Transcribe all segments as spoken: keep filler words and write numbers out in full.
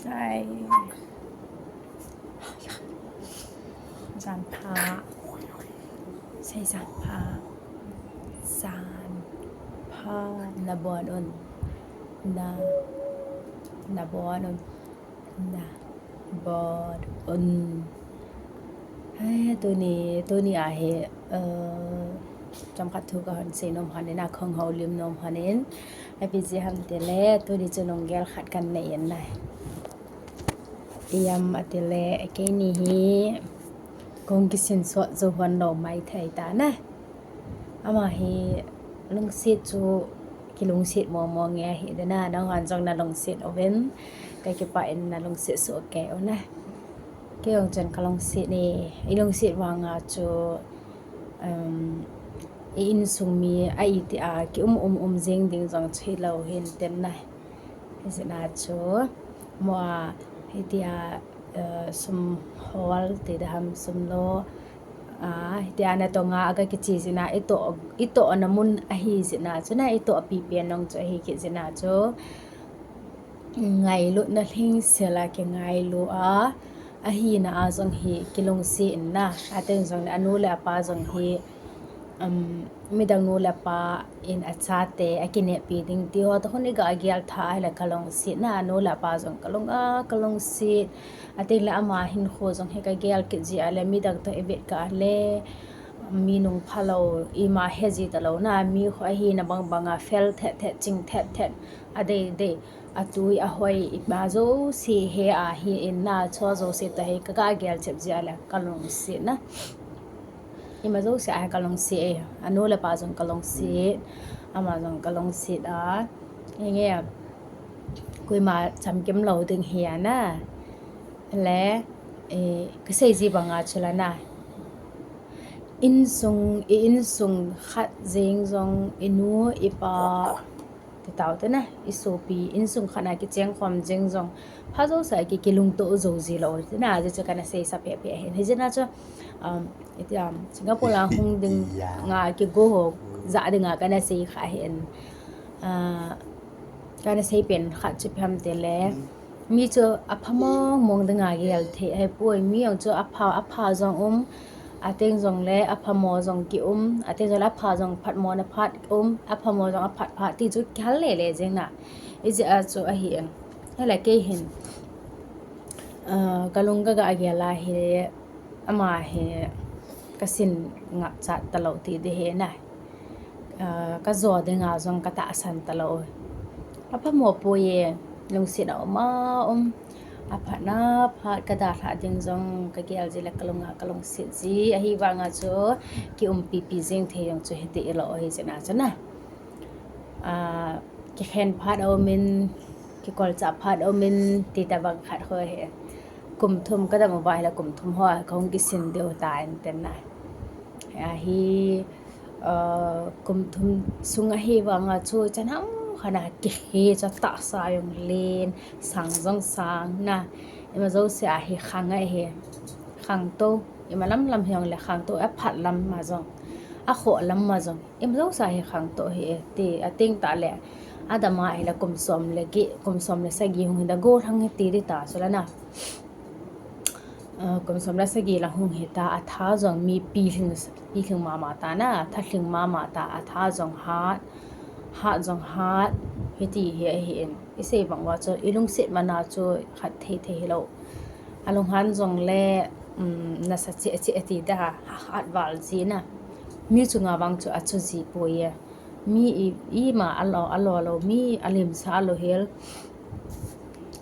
Sai. Jan pha. Sai jan pha. Jan pha. Na bon un. Na. Na bon un. Na. Bon un. Hai, tuni, tuni ahi, uh, chomkhat thu kahon sei nom honin, akhong houlim nom honin. Ipi jeh ham tile, tuni chu lunggel khat kanei in ahi. Ipi ham atile, keini hi, kong kisin sot jou hon lou maithei tan ahi. Ama hi lungset chu kilungset momo nge ahi dena, nangho jong nalungset uvin, kakipah in nalungset soh kei un ahi. Kei jong chun kalungset e, ilungset vanga chu, um, i insung mi a iti a kium um um jing ding jong chu hilou hin tin ahi. Hijeh a chu, mo a, hitia, uh, sum hol ti daham sum lo, a, hitia natong a aga kiche jeh a, itoh, itohna mun ahi jeh a chu na, itoh pipen nung chu ahi kit jeh a chu, ngailutna lhingsel a kingailu a, ahina a jong hi kilungset in ahi, ateng jong le anu le apa jong hi, um, midang nu le pa in achate akineppi ding ti ho toh hon iga gel tha ahile kalungset na, anu le apa jong kalung a, kalungset. Ateng le ama hinkho jong hi kagel kit jeh a le midang toh ivet kah le mi nung phalou, ima heji talou na, mi ho ahina bang bang a fel thet thet, ching thet thet, adei dei, atui ahoi, ima jouse hi ahi in ahi, chu jouse toh hi kaga gel chep jeh a le kalungset na. Ima jouse a hi kalungset e, anu le apa jong kalungset, ama jong kalungset a. Inge, koima chamkim lou ding hi ana. Le, eh, kasei ji banga chu la na. Insung, i insung khat jeng jong, inu, ipa, ti tau te na, isopi, insung khat a kicheng khom jeng jong, pha jouse a ki, kilungto jou ji lou, ti na, ajeh chu kana seisa peh peh hin. Hijeh a chu, um, iti, um, Singapore a hung ding a kigo ho, ja dinga kana sei kha hin. Ah, kana sei pen khat chu ipi ham tile. Mi chu apha mong mong dinga gel thei ahipoi, mi jong chu apha, apha jong um, ateng jong le aphamo jong kium, ateng jong le apha jong phatmo na phat um, aphamo jong aphat phat ti chu kihal le le jeng na. Hijeh a chu ahi in. Hila kei hin, ah, kalung kaga gel a hi, ama hi kasin ngap chat talou ti ding hi na. Ah, kajo dinga jong katahsan talou. Aphamo poi e, lungset a um a um. Aphat na phat kadalhah ding jong kagel ji le kalung a kalungset ji. Ahivanga chu kiumpipi jeng thei jong chu hiti ilou hijeh a chu na. Ah, kikhen phat aumin, kikolchah phat aumin, ti tabang khat ho hi. Kum thum kadam uva hile kum thum ho a kahung kisin diu tan tin na. Ahi, uh, kum thum sung ahivanga chu chan ham khat a kikhe chu tahsa jong len, sang jong sang na. Ima jouse a hi khang ahi, khangtou, ima lam lam hijongle khangtou, aphat lam ma jong, akhoh lam ma jong, ima jouse a hi khangtou hi e, ti ateng tah le, adama hile kum som le get, kum som le sagi hung hita, golhang hi ti ding ta chu la na. Ah, kum som le sagi lang hung hita, atha jong mi pilhing, pilhing mama ta na, thalhing mama ta, atha jong hat, hat jong hat, hiti hi ahi in. Isei bang uva chu, ilungset man a chu khat thei thei hilou. Alunghan jong le, um, nasa cheh cheh ti da, hat val ji na. Mi chunga vang chu achu ji poi e. Mi i, ima alo, alo lou, mi alimsa lou hel.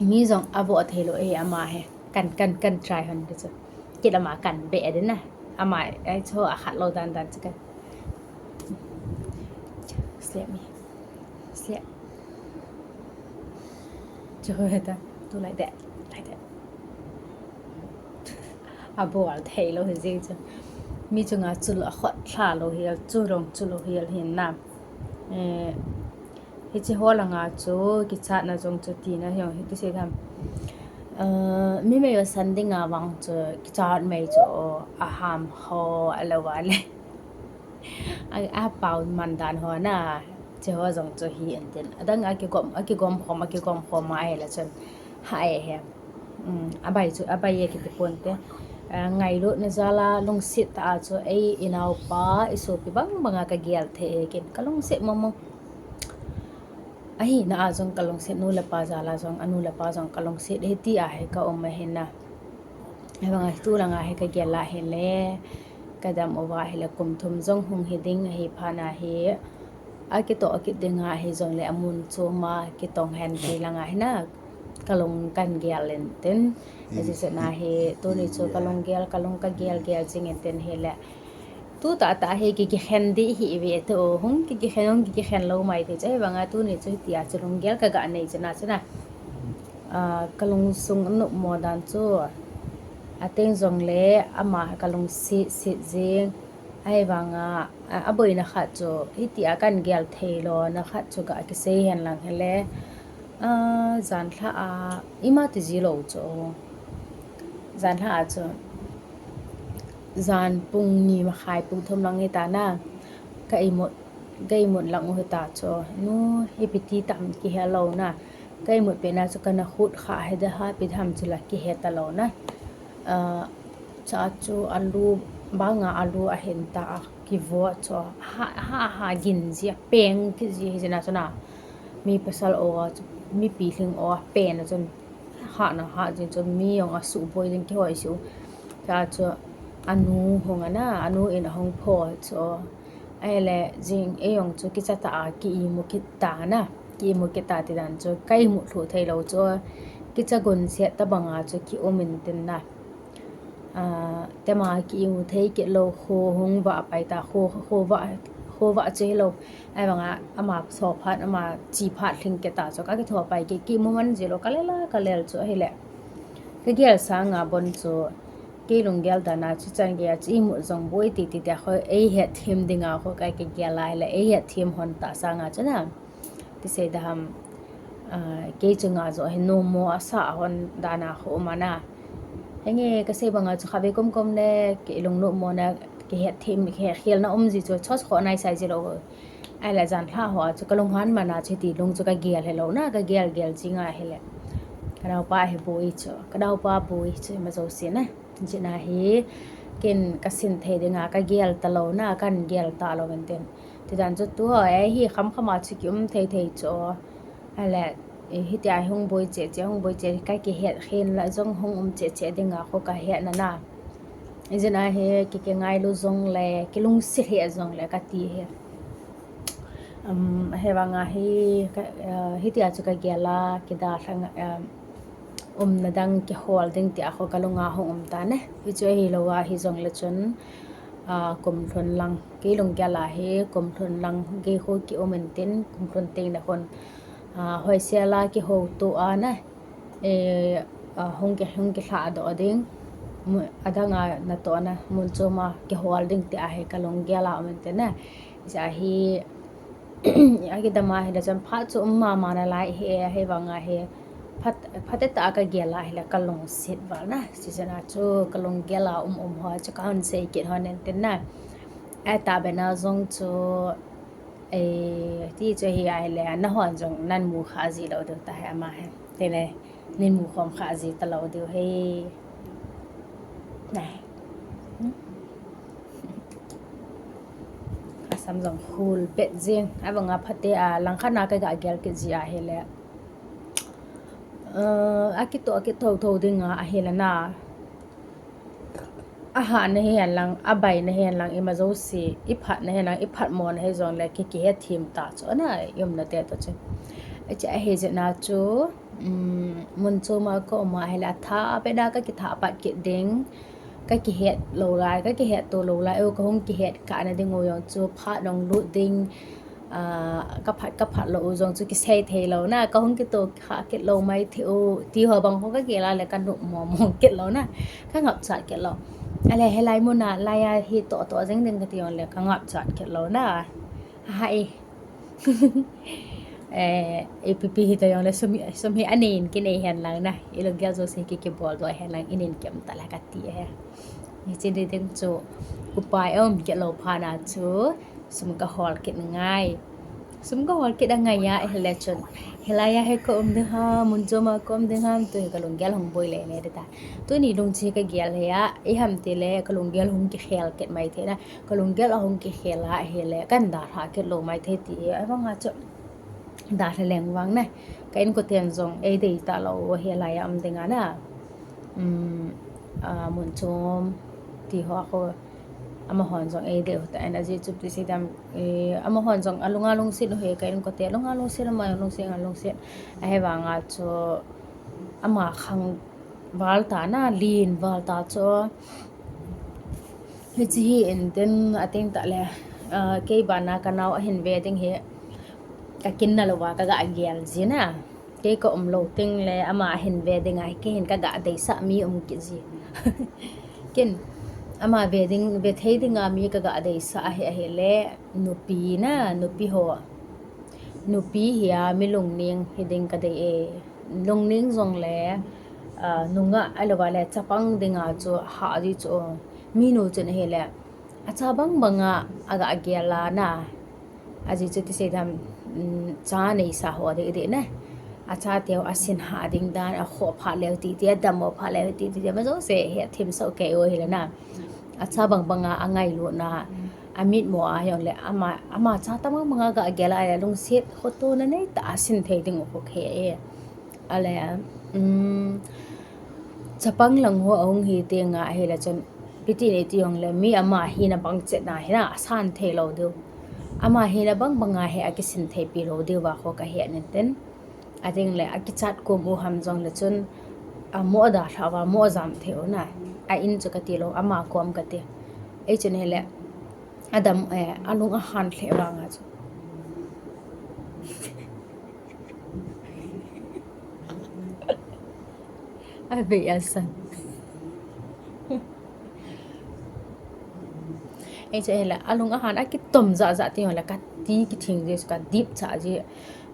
Mi jong avoh thei lou e ama hi. Kan, kan, kan try hon ti chu. Kit ama kan be ding na. Ama, ai chu akhat lou dan dan chu kan. Slap me. Slap. Chu heta. Do like that. Like that. Abol thei lou hi jeng chu. Mi chunga chul akhot lha lou hel, chu rong chu lou hel hin na. Eh, Hiche ho langa chu kichatna jong chu tina hi jong hi kisei tham. Aa, mi mei a san dinga vang chu kichat mei chu aham ho alou a le. A, apao man dan ho na, che ho jong chu hi an tin. Adang a kigom, a kigom khom, a kigom khom a ahile chun. Hai he. Um, abai chu, abai e kiti ponte. Ah, ngailutna jal a lungset tah a chu ei, i naopa, i sopi bang banga ka gel thei e ken. Ka lungset mong mong. Ahina a jong ka lungset, nu le pa jal a jong, anu le pa jong ka lungset e ti a hi ka um ahi na. Ahivang a tu lang a hi ka gel a hi le, ka dam uva hi le kum thum jong hung hi ding ahi phat na hi. A kitoh kit ding a hi jong le amun chu ma kitong hen ti lang a hi na. Ka lung kan gel in tin. Ajeh chu na hi, tuni chu ka lung gel, ka lung ka gel gel jing in tin hi le. Tu tah tah hi ki, kikhen di hi ve tu, hung ki, kikhen, hung ki, kikhen lou mai ti chu, ahivang a tuni chu hiti a chu lung gel ka ga nei chu na chu na. Ah, ka lungsung a nopmo dan chu. Ateng jong le, ama ka lungset, set jing. Ahivang a, a, aboina khat chu, hiti a kan gel thei lou, na khat chu ga kisei hen lang hi le. Ah, jan lha a, ima ti ji lou chu. Jan lha a chu. Jan pung ni makhai pung thum lang hi ta na. Ka imut, ka imut lang u hi ta chu. Nu, ipi ti tam kihe lou na. Ka imut pet na chu ka na khut kha hi de ha pi tham chu la kihe ta lou na. Ah, cha chu alu, banga alu ahin ta a kivo chu. Ha, ha, ha, gin ji a peng ki ji hi ji na chu na. Mi pasal o chu, mipi lhing o a pen a chun. Ha na ha jin chu mi jong a su boi jin kihoi su. Cha chu anu hung a na, anu in ahung pho chu. Ahile jing ei jong chu kicha ta a ki imu kit ta na. Ki imu kit ta ti dan chu ka imu lhu thei lou chu. Kicha gun set ta banga chu ki um in tin na. Ah, tema ki imu thei kit lou, kho hung vah pai ta, kho, kho vah, kho vah chu hi lou. Ahivang a, ama so phat, ama chi phat lhing kit ta chu ka kitho pai kit, ki imu man ji lou, ka lel a, ka lel chu ahile. Ka gel sang a bon chu, kei lung gel dan a chu chan gei a chu imu jong boi ti ti ti a kho, ei het them ding a kho ka kigel a hile, ei het them hon ta sang a chu na. Ti sei da ham, ah, kei chunga jo hi nomo asa hon dan a kho um a na. Henge ka sei banga chu kha ve kom kom le, kei lung nomo na, kihet them, kihet khel na um ji chu, chos kho nai sai ji lou. Ahile jan lha ho a chu ka lung han man a chu ti lung chu ka gel hi lou na, ka gel gel jing a hile. Ka naopa hi boi chu, ka naopa boi chu ima jo si na. Jeh a hi, ken ka sin thei ding a, ka gel ta lou na, kan gel ta lou in tin. Ti dan chu tu ho e, hi kham kham a chu ki um thei thei chu. Ahile, eh, hiti a hung boi che che, hung boi che, ka kihet khen la jong hung um che che ding a kho ka het na na. Jeh a hi, ki, ki ngailu jong le, ki lungset hi jong le ka ti hi. Um, ahivang a hi, ka, eh, hiti a chu ka gel a, ki dalhang, eh, umna dang kihol ding ti a kho ka lung a hung um ta ne. Hichu ahi lou a hi jong le chun, ah, kum lhun lang. Kei lung gel a hi kum lhun lang gei kho ki um in tin, kum lhun teng le khun, ah, hoisel a kihou to a na. Eh, ah, hung ki, hung kilha doh ding. Mu-, adang a natoh na mun chom a kihol ding ti a hi ka lung gel a um in tin na. Hichu ahi, a kidam a hi le chun phat chu um mama na lai hi e, ahivang a hi phat, phat e ta ka gel a hi le ka lungset val na. Hichu na chu ka lung gel a um um ho chu ka hon sei kit hon in tin na. A ta be na jong chu, eh, ti chu hi a hi le na hon jong nan mu kha ji lou diu ta hi ama hi. Ti le, nin mu khom kha ji ta lou diu hi. Nai. Hmm? Asam jong khul bet jing. Ahivang a phat e a, lang khat na ka ga gel kit ji a hi le. Eh, a kitoh, a kitoh tho ding a, ahi le na. A ha na hi hen lang, a bai na hi hen lang, ima jo si, i phat na hi hen lang, i phat mo na hi jong le, ki, kihet them ta chu na, i um na te to chu. Hichu ahi jeh na chu, um, mun chom a ka um a hi le, a tha, a be na ka kitha pat kit ding. Ka kihet lou lai, ka kihet to lou lai, o ka hung kihet kah na ding u jong chu phat nong lut ding, ah, ka phat, ka phat lou u jong chu kisei thei lou na, ka hung kito kha kit lou mai thei u, ti ho bang ho ka gel a le ka nop mo mo kit lou na, ka ngap chat kit lou. Ahile hilai mun a, lai a hi to to jing ding ka ti jong le ka ngap chat kit lou na. Hai. Eh, ipi pi hi ta jong le sum, sum hi anei in kinei hen lang na. I lunggel jouse ki, kibol doh hen lang, i nei in ki um ta la ka ti e. Hiche ni ding chu upai um kit lou phat na chu sum ka hol kit ngai. Sum kahol kit angai a, ahile chun. Hilai a hi ka um ding ham, mun chom a ka um ding ham, tu hi ka lunggel hung boi le ne ta. Tuni lungchi ka gel hi a, i ham ti le ka lunggel hung kikhel kit mai thei na. Ka lunggel ahung kikhel a, ahile kan dalha kit lou mai thei ti. Ahivang a chu dalha leng vang na. Ka inkoten jong eidei talou hilai a um ding a na. Um, a, mun chom ti ho a ho. Amahon jong eidei u ta, ajeh chu ti sei dam, eh, amahon jong alunga lungset u hi, ka inkote alunga lungset, ama lungset, alunga lungset. Ahivang a chu ama khang val ta na, len val ta chu. Hichi hi in tin a ting ta le, ah, kei bana ka nao ahin ve ding hi, ka kin na lou va ka ga gel ji na. Kei ka um lou teng le ama ahin ve ding a, kei hin ka ga deisah mi um kit ji. Ken, ama ve ding, ve thei ding a mi ka ga deisah ahi, ahile, nupi na, nupi ho. Nupi hi a mi lungning hi ding ka dei e. Lungning jong le, ah, nungah a lou va le chapang ding a chu ha ji chu. Minu chun ahile, acha bang bang a, a ga gel a na. Ajeh chu ti sei dam, um, cha neisa ho dei dei na. Acha teu asin ha ding dan, akhoh pha leu ti ti, adammo pha leu ti ti, ama jouse hi athim so kei u hile na. Acha bang bang a, angailut na, amit mo a jong le, ama, ama cha ta bang bang a ga gel a, lungset, khoto na nei ta asin thei ding u kho khe e. Ale, um, chapang lang ho ahung hi teng a, ahile chun, piti nei ti jong le, mi ama hina bang chet na, hina asan thei lou diu. Ama hina bang bang a hi akisin thei pi lou diu va kho ka hi anin tin. A ding le, akichat kum u ham jong le chun, amo dalha va, amo jam thei u na. A in chu ka ti lou, ama kom ka ti. Ei chun hile, Adam, eh, alung ahan lheh vang a chu. Avei asan. Ei chu hile, alung ahan akitom ja ja ti hile, ka ti kithing ji, ka dip cha ji.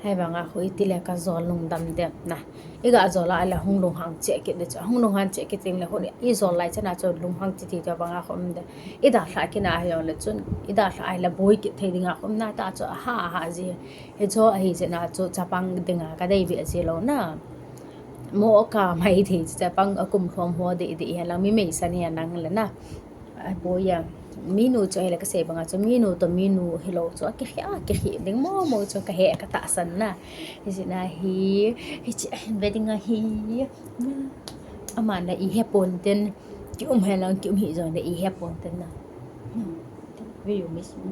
Ahivang a khu iti le ka jol lungdam dem na. I ga jol a le hung lunghang cheh kit de chu. Hung lunghang cheh kit ding le khu i jol lai chan a chu lunghang cheh ti chu bang a khu um de. I dalha kit na hi jong le chun. I dalha a le boi kit thei ding a khu um na ta chu ha ha ji. Hi chu ahi chan a chu chapang ding a ka dei be ji lou na. Mo ka mai thei chapang a kum lhom ho de de hi lang mi mei san hi nang le na. Aboi a, minu chu ahile ka sei bang a chu, minu to minu hilou chu, akikhe, akikhe ding mo mo chu ka he ka tahsan na. Hichi na hi, hichi ahin ve ding ahi. Ama na i he pon ten, ki um he lang, ki um hi jong na i he pon ten na. Will you miss me?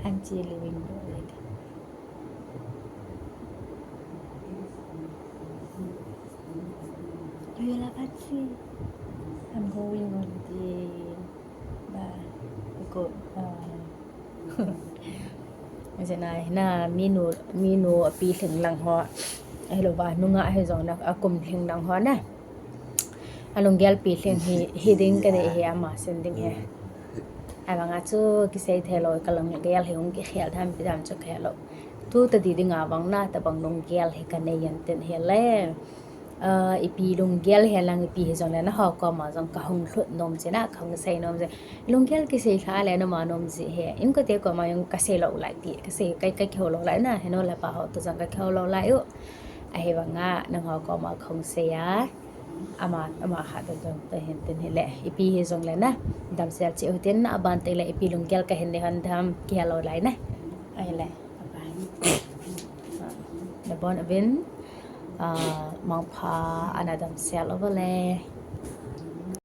Auntie living. Do you love Auntie? I'm going on the bus. We go, uh, Jena, na, minu, minu api lhing lang ho. Ahilou va, nungah hi jong na, akum lhing lang ho na. Alunggel pi lhing hi, hi ding ka dei hi ama sin ding hi. Avang a chu kisei thei lou, ka lunggel hi hung kikhel tham pi dam chu ka he lou. Tu ta di ding avang na, tabang lunggel hi ka nei yan tin hi le. Ah, ipi lunggel hi lang ipi hi jong le na ho koma jong ka hung lhut nom jin a, ka hung sei nom jin. Lunggel kisei lha le na ma nom ji hi. Inkote koma jong ka sei lou lai ti, ka sei, ka, ka kihou lou lai na, henu le pa ho to jong ka kihou lou lai u. Ahivang a, nangho koma ka hung sei a. Ama, ama kha to jong to hin tin hi le. Ipi hi jong le na. Damsel cheh u tin na aban te le ipi lunggel ka hin nei hon dam kihe lou lai na. Ahile. Bye bye. Na bon avin. Ah, mangpha ana damsel u le.